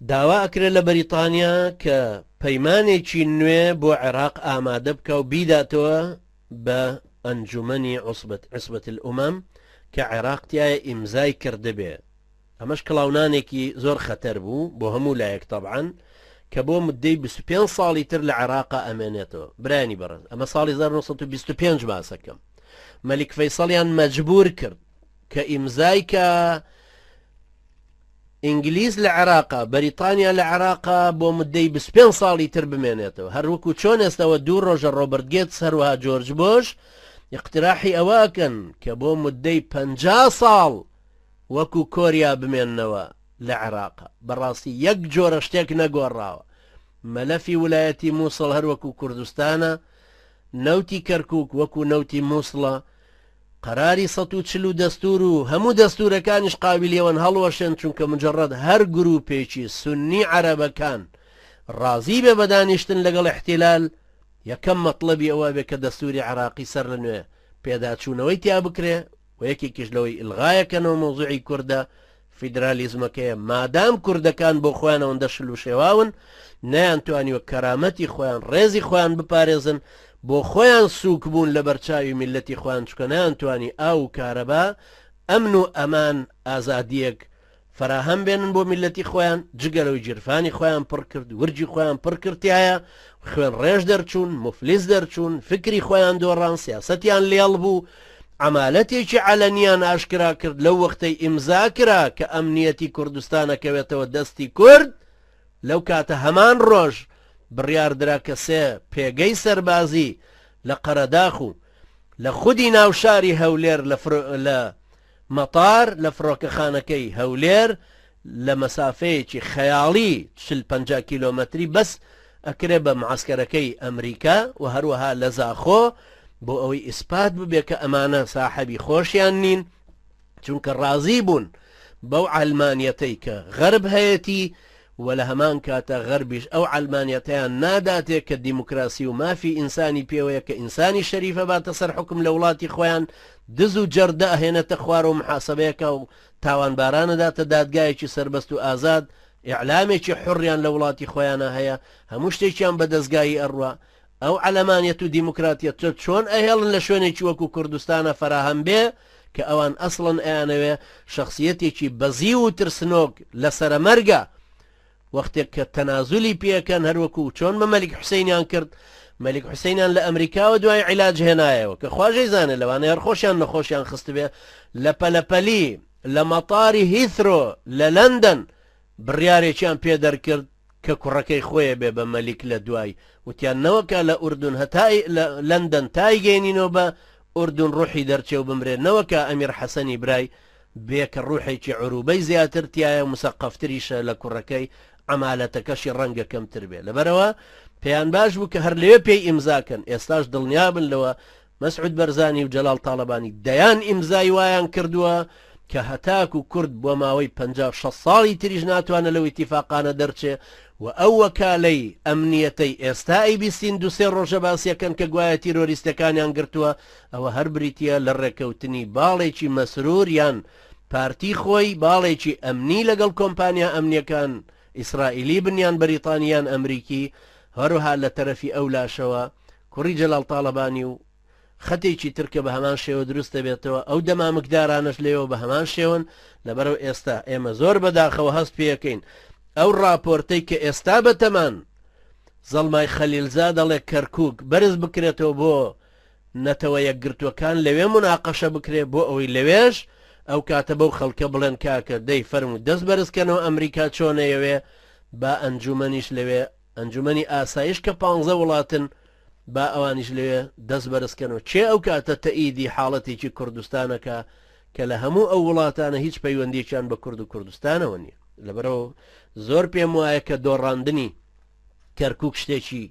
داوا ئەکرێت لە بەریتانیا کە پەیمانێکی نوێ بۆ عێراق ئامادە بکا و بیداتەوە بە ئەنجومەنی عوسبەت عصبة الامم کە عێراق تیایا ئیمزای کردبێ. ئەمەش کڵاونانێکی زۆر خەتەر بوو بۆ هەموو لایەک تەبعەن کە بۆ مدەی 25 ساڵی تر لە عێراقا ئەمێنێتەوە. برایانی بەڕێز ئەمە ساڵی 1925 باسەکەم. مەلیک فەیسەڵیان مەجبور کرد کە ئیمزای کە ئینگلیز لە عێراقا، بەریتانیا لە عێراقا بۆ مدەی 25 ساڵی تر بمێنێتەوە. هەر وەکو چۆن ئێستاوە دوو ڕۆژە ڕۆبەرت گێتس هەروەها جۆرج بۆش ئیقتراحی ئەوە ئەکەن کە بۆ مدەی 50 ساڵ وەکو کۆریا بمێننەوە لە عێراقا. بەڕاستی یەک جۆرە شتێک نەگۆڕاوە. مەلەفی ولایەتی موسڵ هەر وەکو کوردستانە، نەوتی کەرکوک وەکو نەوتی موسڵە، قەراری 140 و دەستور و هەموو دەستورەکانیش قابیلی ئەوەن هەڵوەشێن، چونکە مجەڕەد هەر گروپێکی سوننی عەرەبەکان ڕازی بێ بە دانیشتن لەگەڵ ئیحتیلال یەکەم مەتڵەبی ئەوە بێ کە دەستوری عێراقی سەر لە نوێ پێداچوونەوەی تیا بکرێ و یەکێکیش لەوەی ئیلغایەکەنەوە مەوزوعی کوردە فیدرالیزمەکەیە مادام کوردەکان بۆ خۆیان ئەوەندە شل و شێواون نەیانتوانیوە کەرامەتی خۆیان ڕێزی خۆیان بپارێزن بۆ خۆیان سووک بوون لە بەرچاوی میلەتی خۆیان چکە نەیانتوانی ئاو و کارەبا ئەمن و ئەمان ئازادیەک فەراهەم بێنن بۆ میلەتی خۆیان جگە لەوەی جیرفانی خۆیان پڕ کرد ورجی خۆیان پڕ کرد تایە خوێن ڕێژ دەرچوون مفلیس دەرچوون فکری خۆیان دۆڕان سیاسەتیان لێڵ بوو عەمالەتێکی عەلەنیان ئاشکرا کرد لەو وەختەی ئیمزا کرا کە ئەمنیەتی کوردستان ئەکەوێتەوە دەستی کورد، لەو کاتە هەمان ڕۆژ بڕیار درا کە سێ پێگەی سەربازی لە قەرەداخ و لە خودی ناو شاری هەولێر لە لە مەتار لە فڕۆکەخانەکەی هەولێر لە مەسافەیەکی خەیاڵی 40 50 کیلۆمەتری بەس ئەکرێ بە معەسکەرەکەی ئەمریکا و هەروەها لە زاخۆ بۆ ئەوەی ئیسپات ببێ کە ئەمانە ساحەبی خۆشیان نین چونکە ڕازی بوون بەو عەلمانیەتەی کە غەرب هەیەتی و لە هەمان کاتە غەربیش ئەو عەلمانیەتەیان ناداتێ کە دیموکراسی و مافی ئینسانی پێوەیە کە ئینسانی شەریفە باتە سەر حوکم لە وڵاتی خۆیان دز و جەردە ئەهێنێتە خوارەوە محاسبەیەکە و تاوانبارانە داتە دادگایەکی سەربەست و ئازاد ئیعلامێکی حوڕیان لە وڵاتی خۆیانا هەیە، هەموو شتێکیان بە دەزگایی ئەڕوا، ئەو عەلەمانیەت و دیموکراتیەتە چۆن ئەهێڵن لە شوێنێکی وەکو کوردستانا فەراهەم بێ کە ئەوان ئەسڵەن ئەیانەوێ شەخسیەتێکی بەزیو و ترسنۆک لە سەرەمەرگا وەختێک کە تەنازولی پێکەن هەروەکو چۆن بە مەلیک حوسەینیان کرد مەلیک حوسەینیان لە ئەمریکاوە دوای عیلاج هێنایەوە کە خوا ژەیزانێ لەوانەیە هەر خۆشیان نەخۆشیان خستبێ لە پەلەپەلی لە مەتاری هیثرۆ لە لەندەن بڕیارێکیان پێ دەرکرد کە کوڕەکەی خۆیە بێ بە مەلیک لە دوای وتیان نەوەکا لە ئوردون هەتا لە لەندەن تایگەینینەوە بە ئوردون ڕوحی دەرچێ و بمرێ نەوەکا ئەمیر حەسەنی برای بێ کە ڕوحێکی عروبەی زیاتر تیایە و مسەقەفتریشە لە کوڕەکەی عەمالەتەکەشی ڕەنگە کەمتر بێ لەبەرئەوە پێیان باش بوو کە هەر لەوێ پێی ئیمزاکەن ئێستاش دڵنیابن لەوە مەسعود بەرزانی و جەلال تاڵەبانی دەیان ئیمزای وایان کردووە کە هەتاکو کورد بۆ ماوەی 50 شەست ساڵی تریش ناتوانێت لەو ئیتیفاقانە دەرچێ و ئەو وەکالەی ئەمنیەتەی ئێستا ئەیبیستین دوو سێ ڕۆژە باسیەکەن کە گوایە تیرۆریستەکانیان گرتووە ئەوە هەر بریتیە لە ڕێکەوتنی باڵێکی مەسرور یان پارتی خۆی باڵێکی ئەمنی لەگەڵ کۆمپانیا ئەمنیەکان ئیسرائیلی بن یان بەریتانی یان ئەمریکی هەروەها لە تەرەفی ئەو لاشەوە کوڕی جەلال تاڵەبانی و خەتێکی تر کە بە هەمان شێوە دروست دەبێتەوە، ئەو دەمامکدارانەش لێوە بە هەمان شێوەن، لەبەرئەوە ئێستا ئێمە زۆر بەداخەوە هەست پێکەین ئەو ڕاپۆرتەی کە ئێستا بەتەمان زەڵمای خەلیلزاد ئەڵێ کەرکوک بەرز بکرێتەوە بۆ نەتەوە یەکگرتووەکان لەوێ موناقەشە بکرێ بۆ ئەوەی لەوێش ئەو کاتە بەو خەڵکە بڵێن کاکە دەی فەرموو دەست بەرزکەنەوە ئەمریکا چۆنەیەوێ با ئەنجومەنیش لەوێ ئەنجومەنی ئاسایش کە پانزە وڵاتن با ئەوانیش لەوێ دەست بەرز کەنەوە کێ ئەو کاتە تەئیدی حاڵەتێکی کوردستانەکە کە لە هەموو ئەو وڵاتانە هیچ پەیوەندیەکیان بە کورد و کوردستانەوە نییە لەبەرەوە زۆر پێم وایە کە دۆڕاندنی کەرکک شتێکی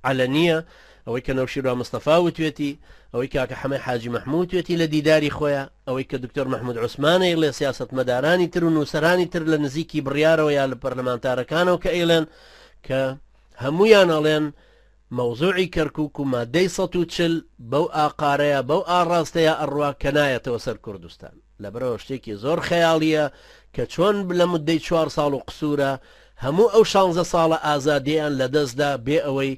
عەلەنیە ئەوەی کە نەوشیروان مستەفا وتوێتی ئەوەی کاکە حەمەی حاجی مەحموود وتوێتی لە دیداری خۆیان ئەوەی کە دکتۆر مەحمود عوسمان ئەیڵێ سیاسەتمەدارانی تر و نووسەرانی تر لە نزیکی بڕیارەوە یا لە پەرلەمانتارەکانەوە کە ئەیڵێن کە هەموویان ئەڵێن مەوزوعی کەرکوک و مادەی 140 بەو ئاقارەیە بەو ئاڕاستەیە ئەڕوا کە نایەتەوە سەر کوردستان لەبەرەوە شتێکی زۆر خەیاڵیە کە چۆن لە مدەی چوار ساڵ و قسوورە هەموو ئەو شانزە ساڵە ئازادییان لەدەستدا بێ ئەوەی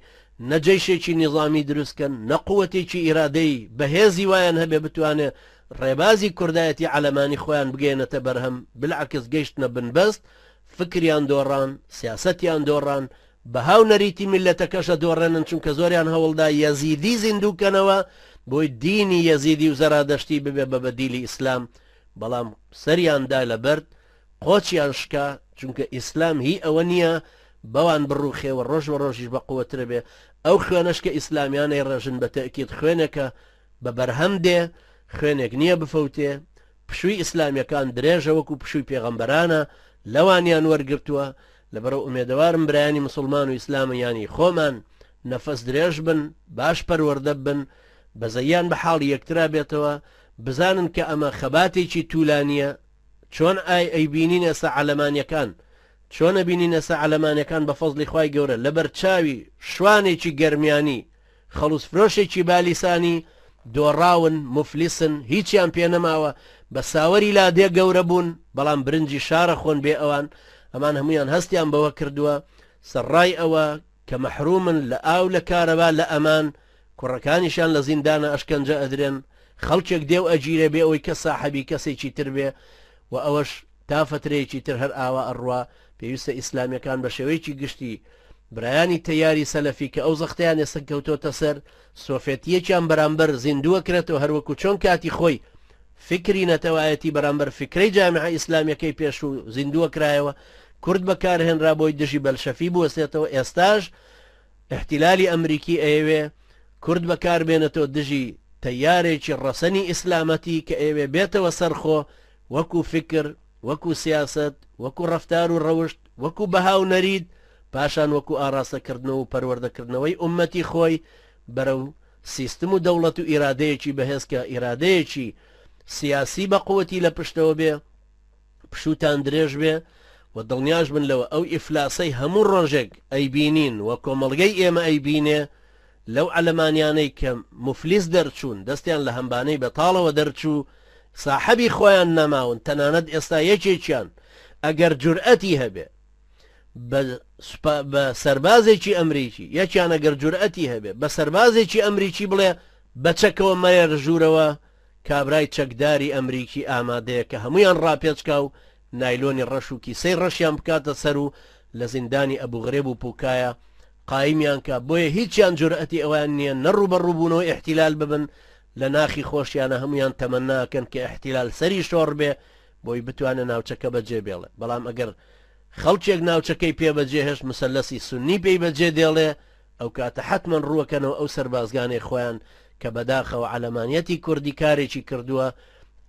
نە جەیشێکی نیزامی دروست کەن، نە قوەتێکی ئیرادەی بەهێزی وایان هەبێ بتوانێ ڕێبازی کوردایەتی عەلەمانی خۆیان بگەیەنێتە بەرهەم، بلعکس گەیشتنە بنبەست، فکریان دۆڕان، سیاسەتیان دۆڕان، بەها و نەریتی میللەتەکەش ئەدۆڕێنن، چونکە زۆریان هەوڵدا یەزیدی زیندوو کەنەوە بۆی دینی یەزیدی و زەرادەشتی ببێ بە بەدیلی ئیسلام، بەڵام سەریان دا لە بەرد، قۆچیان شکا، چونکە ئیسلام هی ئەوە نییە بەوان بڕوخێ و ڕۆژ بە ڕۆژیش بە قوەترە بێ، ئەو خوێنەش کە ئیسلامیان ئەیڕێژن بە تەئکید خوێنێکە بە بەرهەم دێ، خوێنێک نییە بفەوتێ، پشووی ئیسلامیەکان درێژە وەکو پشووی پێغەمبەرانە لەوانیان وەرگرتووە، لەبەرئەو ئومێدەوارم برایانی موسڵمان و ئیسلامیانی خۆمان نەفەس درێژ بن، باش پەروەردە بن، بەزەییان بە حاڵی یەکترا بێتەوە، بزانن کە ئەمە خەباتێکی تولانیە، چۆن ئای ئەیبینین ئێستا عەلەمانیەکان چۆن ئەبینین ئێستا عەلەمانیەکان بە فەزڵی خوای گەورە لەبەر چاوی شوانێکی گەرمیانی خەڵوز فرۆشێکی بالیسانی دۆڕاون موفلیسن هیچیان پێ نەماوە بە ساوەری لادێ گەورە بوون بەڵام برنجی شارە خۆن بێ ئەوان ئەمان هەمویان هەستیان بەوە کردووە سەرڕای ئەوە کە مەحرومن لە ئاو لە کارەبا لە ئەمان کوڕەکانیشیان لە زیندانە ئەشکەنجە ئەدرێن خەڵکێک دێ و ئەگیرێ بێ ئەوەی کەس ساحەبی کەسێکی تر بێ و ئەوەش تا فەترەیەکی تر هەر ئاوا ئەڕوا پێویستە ئیسلامیەکان بە شێوەیەکی گشتی برایانی تەیاری سەلەفی کە ئەو زەختەیان ئێستا کەوتۆتە سەر سۆفێتیەکیان بەرامبەر زیندووە کرێتەوە هەروەکو چۆن کاتی خۆی فکری نەتەوایەتی بەرامبەر فکرەی جامیعە ئیسلامیەکەی پێشوو زیندووە کرایەوە کورد بەکارهێنرا بۆی دژی بەلشەفی بوەستێتەوە ئێستاش ئیحتیلالی ئەمریکی ئەیەوێ کورد بەکار بێنێتەوە دژی تەیارێکی ڕەسەنی ئیسلامەتی کە ئەیەوێ بێتەوە سەر خۆ وەکو فیکر، وەکو سیاسەت، وەکو ڕەفتار و ڕەوشت، وەکو بەها و نەریت، پاشان وەکو ئاڕاستە کردنەوە و پەروەردە کردنەوەی ئوممەتی خۆی بەرەو سیستم و دەوڵەت و ئیرادەیەکی بەهێز کە ئیرادەیەکی سیاسی بە قوتی لە پشتەوە بێ. پشووتان درێژ بێ و دڵنیاش بن لەوە ئەو ئیفلاسەی هەموو ڕۆژێک ئەیبینین و کۆمەڵگەی ئێمە ئەیبینێ لەو عەلەمانیانەی کە موفلیس دەرچوون دەستیان لە هەمبانەی بەتاڵەوە دەرچوو ساحەبی خۆیان نەماون تەنانەت ئێستا یەکێکیان ئەگەر جورئەتی هەبێ بە سوپا بە سەربازێکی ئەمریکی یەکیان ئەگەر جورئەتی هەبێ بە سەربازێکی ئەمریکی بڵێ بە چەکەوە مەیەرە ژوورەوە کابرای چەکداری ئەمریکی ئامادەیە کە هەموویان ڕاپێچ کا و نایلۆنی ڕەش و کیسەی ڕەشیان بکاتە سەر و لە زیندانی ئەبوغرێب و پوکایا قایمیان کا، بۆیە هیچیان جورئەتی ئەوەیان نییە نە ڕووبەڕووبوونەوەی ئیحتیلال ببن، لە ناخی خۆشیانە هەموویان تەمەنا ئەکەن کە ئیحتیلال سەری شۆڕ بێ بۆی بتوانێ ناوچەکە بەجێ بێڵێ، بەڵام ئەگەر خەڵکێک ناوچەکەی پێ بەجێ هێشت مسەلەسی سوننی پێی بەجێ دێڵێ ئەوکاتە حەتمەن ڕووەکەنەوە ئەو سەربازگانەی خۆیان کە بەداخەوە عەلەمانیەتی کوردی کارێکی کردووە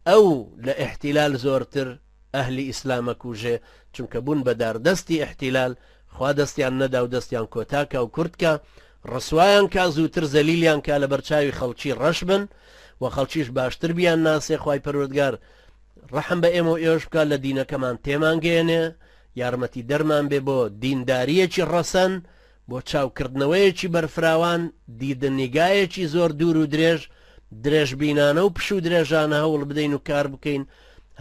ئەو لە ئیحتیلال زۆرتر ئەهلی ئیسلام ئەکوژێ چونکە بوون بە داردەستی ئیحتیلال خوا دەستیان نەدا و دەستیان کۆتا کا و کورت کا ڕسوایان کا زووتر زەلیلیان کا لەبەر چاوی خەڵکی ڕەش بن و خەڵکیش باشتر بیان ناسێ خوای پەروەردگار ڕەحم بە ئێمە و ئێوەش بکا لە دینەکەمان تێمان گەیەنێ یارمەتی دەرمان بێ بۆ دینداریەکی ڕەسەن بۆ چاوکردنەوەیەکی بەرفراوان، دیدە نیگایەکی زۆر دوور و درێژ، درێژبینانە و پشوو درێژانە هەوڵ بدەین و کار بکەین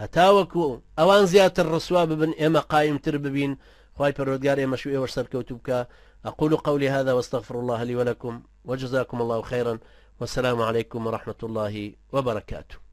هەتاوەکو ئەوان زیاتر ڕسوا ببن ئێمە قایمتر ببین، خوای پەروەردگار ئێمەش و ئێوەش سەرکەوتوو بکا، اقول قولی هذا واستغفر الله لي ولكم وجزاكم الله خيرا والسلام عليكم ورحمة الله وبركاته.